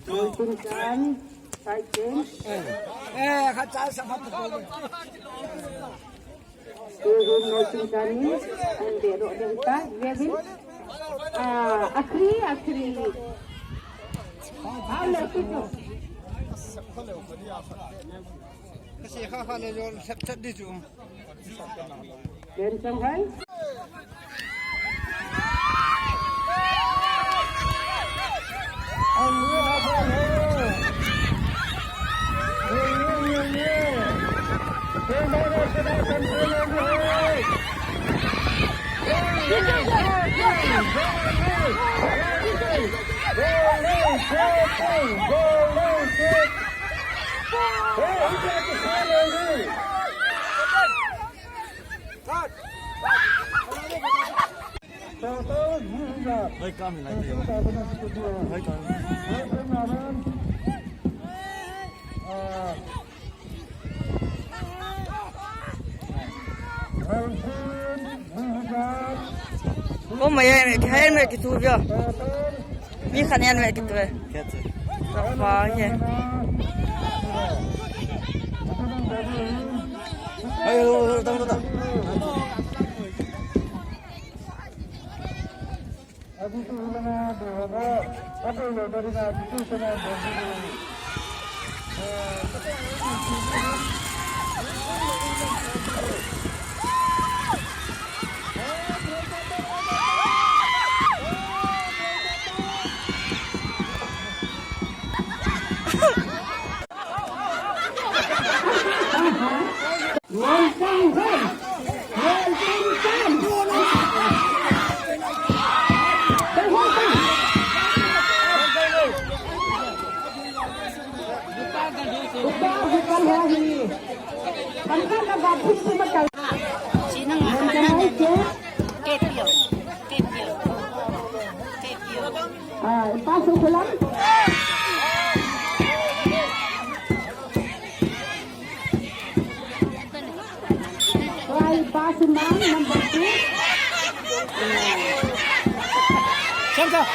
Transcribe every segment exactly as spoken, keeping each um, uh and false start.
Golden chance, side change. Eh, khat chance khat. Two room no ching chance ni, and they don't denta, Gavin. Ah, Akri, Akri. How lucky you. Kasi kha kha le jo, sep sep di chu. Ken Chang Hai. Hoi, kam ni lai te. Hoi, kam. Ko mai ai me, hai me ki tu vio. Mi khan yan me ki tu. Ka pa ye. Hai, ho, ho, tang, tang, tang. Chinang akan na ni. Kepio. Kepio. Kepio. Ah, paso ko lang. Try pass man, number two. Sir, sir.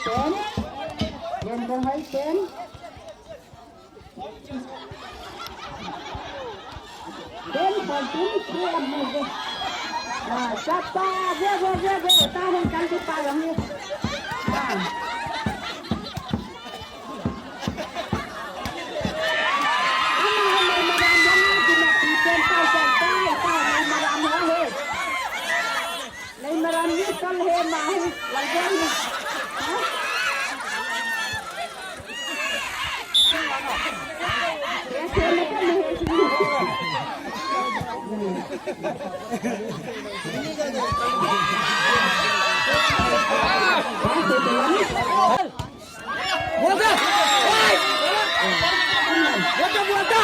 Ten. Number five, ten. Ten, fourteen, three, and move. Ah, chapa, go, go, go, go. Tahan, kalbi pa lang ni. Ah. Buelta! Buelta, buelta!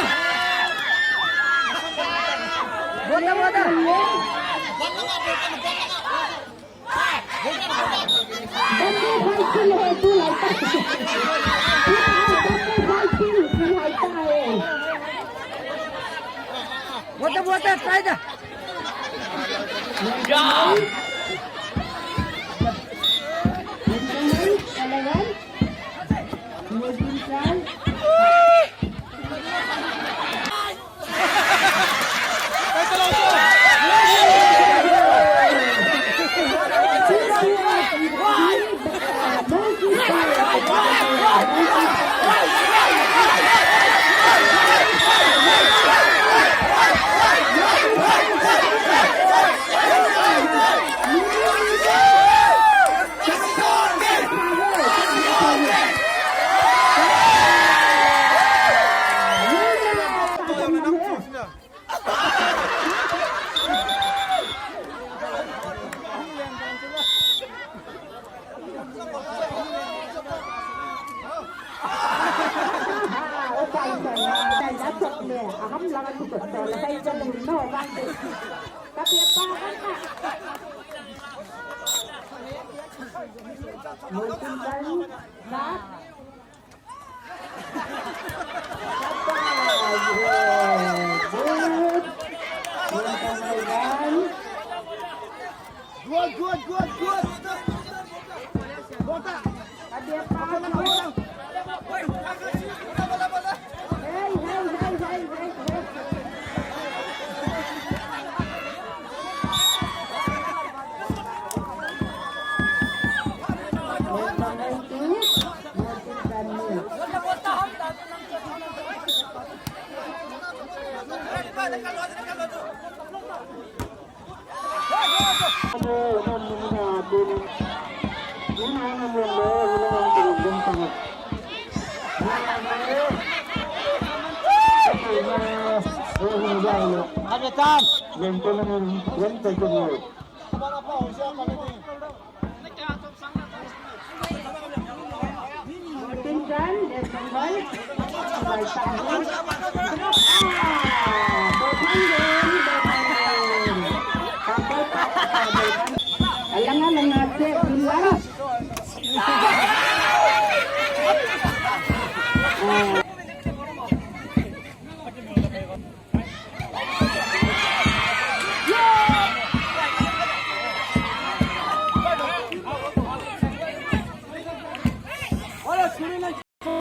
Bota, bota. Bota, bota, sai da. Good, good, good, good. Bota.